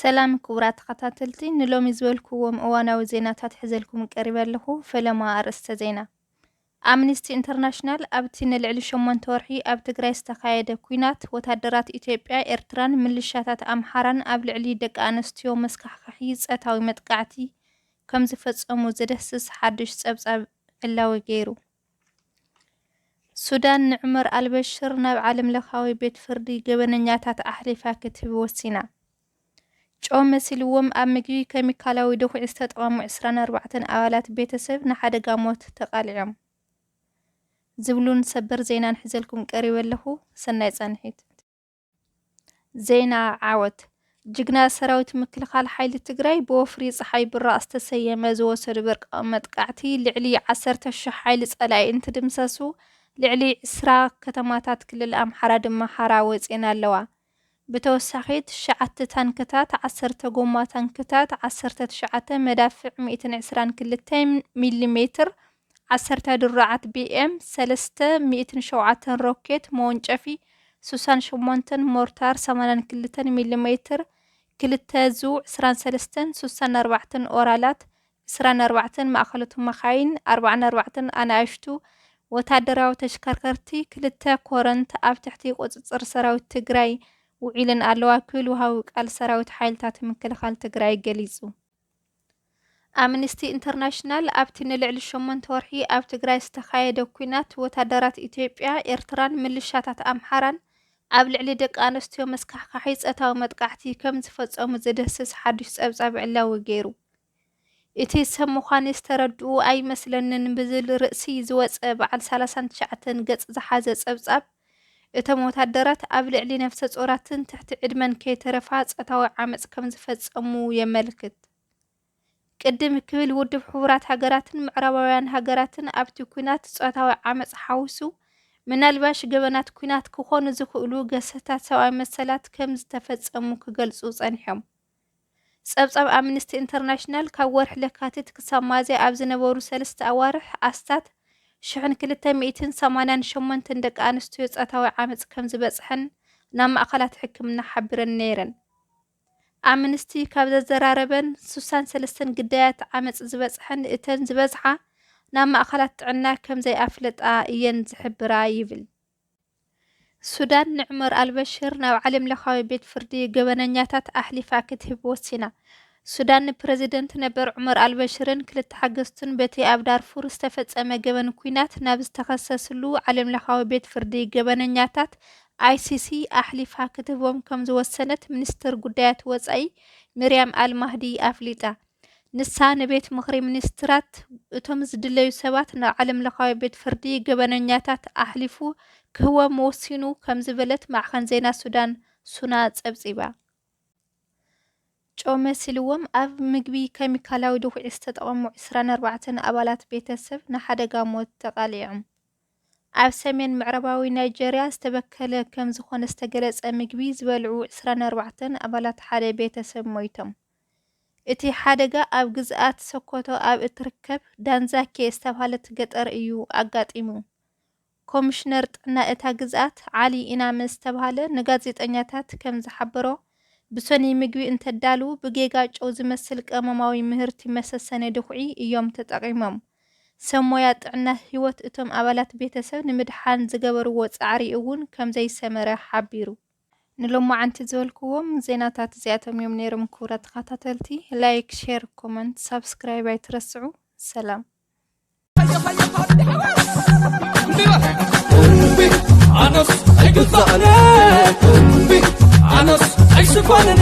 ሰላም ክቡራት ተኸታተልቲ፣ ንሎሚ ዝበልኩዎም እዋናዊ ዜናታት ሒዘልኩም ቀሪበ ኣለኹ። ፈለማ ኣርእስተ ዜና። ኣምኒስቲ ኢንተርናሽናል ኣብቲ ንልዕሊ ሸሞንተ ወርሒ ኣብ ትግራይ ዝተኻየደ ኲናት ወታደራት ኢትዮጵያ፣ ኤርትራን ምልሻታት ኣምሓራን ኣብ ልዕሊ ደቂ ኣንስትዮ መስካሕካሒ ጾታዊ መጥቃዕቲ ከም ዝፈጸሙ ዝድህስስ ሓድሽ ጸብጻብ ዕላዊ ገይሩ። ሱዳን ንዑመር ኣልበሽር ናብ ዓለም ለኻዊ ቤት ፍርዲ ገበነኛታት ኣሕሊፋ ክትህብ ወሲና። ጨው መሲልዎም ኣብ ምግቢ ኬሚካላዊ ድኹዒ ዝተጠቐሙ ዕስራን ኣርባዕተን ኣባላት ቤተሰብ ንሓደጋ ሞት ተቓሊዖም። ዝብሉን ሰበር ዜናን ሒዘልኩም ቀሪበ ኣለኹ። ሰናይ ጻንሒት። ዜና ዓወት። ጅግና ሰራዊት ምክልኻል ሓይሊ ትግራይ ብወፍሪ ፀሓይ ብራቕ ዝተሰየመ ዝወሰዱ በርቃዊ መጥቃዕቲ ልዕሊ ዓሰርተ ሽሕ ሓይሊ ፀላኢ እንትድምሰሱ፣ ልዕሊ ዕስራ ከተማታት ክልል ኣምሓራ ድማ ሓራ ወፂኤን ኣለዋ። ብተወሳኺ ትሽዓተ ታንክታት፣ ዓሰርተ ጎማ ታንክታት፣ ዓሰርተ ትሽዓተ መዳፍዕ ሚእትን ዕስራን ክልተ ሚሊ ሜትር፣ ዓሰርተ ድሩዓት ቢ ኤም ሰለስተ ሚእትን ሸውዓተን ሮኬት መወንጨፊ፣ ስሳን ሸሞንተን ሞርታር፣ ሰማንያን ክልተን ሚሊ ሜትር፣ ክልተ ዙ ዕስራን ሰለስተን፣ ስሳን ኣርባዕተን ኦራላት፣ ዕስራን ኣርባዕተን ማእኸሎት መኻይን፣ ኣርባዓን ኣርባዕተን ኣናእሽቱ ወታደራዊ ተሽከርከርቲ፣ ክልተ ኮረንት ኣብ ትሕቲ ቁፅፅር ሰራዊት ትግራይ ውዒለን ኣለዋ ክብል ወሃቢ ቃል ሰራዊት ሓይልታት ምክልኻል ትግራይ ገሊፁ። ኣምኒስቲ ኢንተርናሽናል ኣብቲ ንልዕሊ ሸሞንተ ወርሒ ኣብ ትግራይ ዝተኻየደ ኲናት ወታደራት ኢትዮጵያ፣ ኤርትራን ምልሻታት ኣምሓራን ኣብ ልዕሊ ደቂ ኣንስትዮ መስካሕካሒ ጾታዊ መጥቃዕቲ ከም ዝፈጸሙ ዝድህስስ ሓድሽ ጸብጻብ ዕላዊ ገይሩ። እቲ ሰብ ምዃነይ ዝተረድኡ ኣይመስለንን ብዝብል ርእሲ ዝወጸ በዓል ሰላሳን ትሽዓተን ገጽ ዝሓዘ ጸብጻብ፣ እቶም ወታደራት ኣብ ልዕሊ ነፍሰ ጾራትን ትሕቲ ዕድመን ከይተረፋ ጾታዊ ዓመጽ ከም ዝፈጸሙ የመልክት። ቅድም ክብል ውድብ ሕቡራት ሃገራትን ምዕራባውያን ሃገራትን ኣብቲ ኲናት ጾታዊ ዓመጽ ሓዊሱ ምናልባሽ ገበናት ኲናት ክኾኑ ዝኽእሉ ገሰታት ሰብኣዊ መሰላት ከም ዝተፈጸሙ ክገልጹ ጸኒሖም። ጸብጻብ ኣምነስቲ ኢንተርናሽናል ካብ ወርሒ ለካቲት ክሳብ ሚያዝያ ኣብ ዝነበሩ ሰለስተ ኣዋርሕ ኣስታት ሽሕን ክልተ ሚእትን ሰማንያን ሸሞንተን ደቂ ኣንስትዮ ጾታዊ ዓመጽ ከም ዝበጽሐን ናብ ማእከላት ሕክምና ሓቢረን ነይረን። ኣምንስቲ ካብ ዘዘራረበን ስሳን ሰለስተን ግዳያት ዓመጽ ዝበጽሐን እተን ዝበዝሓ ናብ ማእከላት ጥዕና ከም ዘይኣፍለጣ እየን ዝሕብራ ይብል። ሱዳን ንዑመር ኣልበሽር ናብ ዓለም ለኻዊ ቤት ፍርዲ ገበነኛታት ኣሕሊፋ ክትህብ ወሲና። ሱዳን ንፕረዚደንት ነበር ዑመር ኣልበሽርን ክልተ ሓገዝቱን በቲ ኣብ ዳርፉር ዝተፈጸመ ገበን ኲናት ናብ ዝተኸሰስሉ ዓለም ለኻዊ ቤት ፍርዲ ገበነኛታት፣ ኣይ ሲ ሲ፣ ኣሕሊፋ ክትህቦም ከም ዝወሰነት ሚኒስትር ጉዳያት ወጻኢ ሚርያም ኣል ማህዲ ኣፍሊጣ። ንሳ ንቤት ምኽሪ ሚኒስትራት እቶም ዝድለዩ ሰባት ናብ ዓለም ለኻዊ ቤት ፍርዲ ገበነኛታት ኣሕሊፉ ክህቦም ወሲኑ ከም ዝበለት ማዕኸን ዜና ሱዳን ሱና ጸብጺባ። ጨው መሲልዎም ኣብ ምግቢ ኬሚካላዊ ድኹዒ ዝተጠቐሙ ዕስራን ኣርባዕተን ኣባላት ቤተሰብ ንሓደጋ ሞት ተቓሊዖም። ኣብ ሰሜን ምዕራባዊ ናይጀርያ ዝተበከለ ከም ዝኾነ ዝተገለጸ ምግቢ ዝበልዑ ዕስራን ኣርባዕተን ኣባላት ሓደ ቤተሰብ ሞይቶም። እቲ ሓደጋ ኣብ ግዝኣት ሶኮቶ ኣብ እትርከብ ዳንዛኬ ዝተባህለት ገጠር እዩ ኣጋጢሙ። ኮሚሽነር ጥዕና እታ ግዝኣት ዓሊ ኢናመ ዝተባህለ ንጋዜጠኛታት ከም ዝሓበሮ፣ ብሰኑይ ምግቢ እንተዳልዉ ብጌጋ ጨው ዝመስል ቀመማዊ ምህርቲ መሰሰኒ ድኹዒ እዮም ተጠቒሞም። ሰብ ሞያ ጥዕና ህይወት እቶም ኣባላት ቤተሰብ ንምድሓን ዝገበርዎ ጻዕሪ እውን ከም ዘይሰመረ ሓቢሩ። ንሎማዓንቲ ዝበልክዎም ዜናታት እዚኣቶም እዮም ነይሮም። ክቡራት ተኸታተልቲ፣ ላይክ፣ ሼር፣ ኮመንት፣ ሳብስክራይብ ኣይትረስዑ። ሰላም። ኣነስ ኣይግዛእን፣ ኣነስ ኣይስኳንን፣